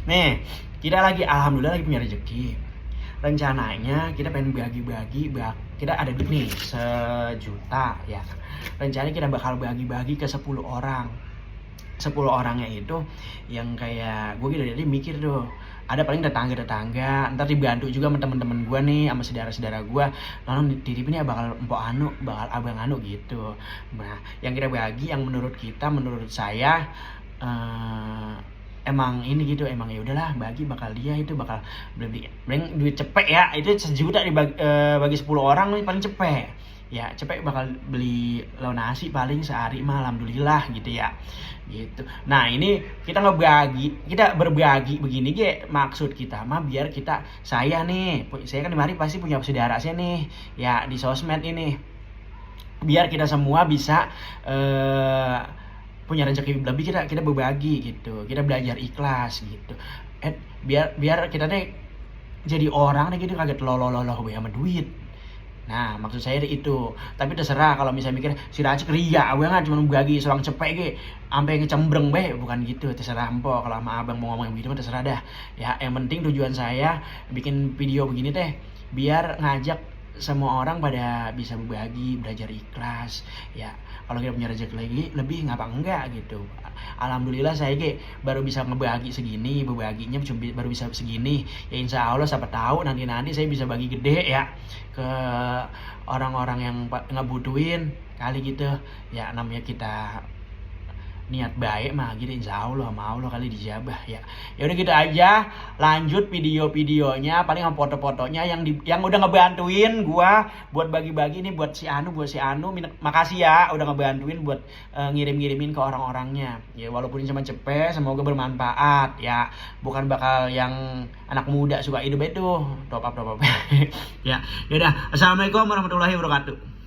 Nih, kita lagi alhamdulillah lagi punya rezeki. Rencananya kita pengen kita ada duit nih 1 juta ya. Rencananya kita bakal bagi-bagi ke 10 orang. 10 orangnya itu yang kayak gue gitu jadi mikir tuh, ada paling tetangga-tetangga, ntar dibantu juga sama temen-temen gue nih, sama saudara-saudara gue, lalu titipin ya bakal empok anu, bakal abang anu gitu. Nah, yang kita bagi yang menurut saya eh, emang ini gitu, emang ya udahlah bagi bakal dia itu bakal beli duit cepet ya, itu 1 juta dibagi bagi 10 orang nih paling cepet ya, cepet bakal beli lauk nasi paling sehari mah alhamdulillah gitu ya gitu. Nah ini kita berbagi begini maksud kita mah biar saya kan di mari pasti punya saudara saya nih ya di sosmed ini, biar kita semua bisa punya rezeki lebih, kita berbagi gitu, kita belajar ikhlas gitu. Biar kita nih jadi orang nih gitu kaget loloh sama duit. Nah, maksud saya itu. Tapi terserah kalau misalnya mikir si Racik ria banget cuma bagi selang cepet sampai ngecembreng bukan gitu. Terserah empok kalau sama abang mau ngomong gitu terserah dah. Ya, yang penting tujuan saya bikin video begini teh biar ngajak semua orang pada bisa berbagi, belajar ikhlas. Ya, kalau kita punya rezeki lagi lebih ngapa enggak gitu. Alhamdulillah saya baru bisa ngebagi segini, berbaginya baru bisa segini. Ya insya Allah siapa tahu nanti saya bisa bagi gede ya ke orang-orang yang ngebutuhin kali gitu. Ya namanya kita niat baik mah gitu, insya Allah sama Allah kali dijabah ya. Ya udah gitu aja, lanjut video-videonya paling sama foto-fotonya yang udah ngebantuin gua buat bagi-bagi nih buat si Anu, makasih ya udah ngebantuin buat ngirim-ngirimin ke orang-orangnya ya, walaupun cuma cepet semoga bermanfaat ya, bukan bakal yang anak muda suka hidup itu top up ya. Yaudah, assalamualaikum warahmatullahi wabarakatuh.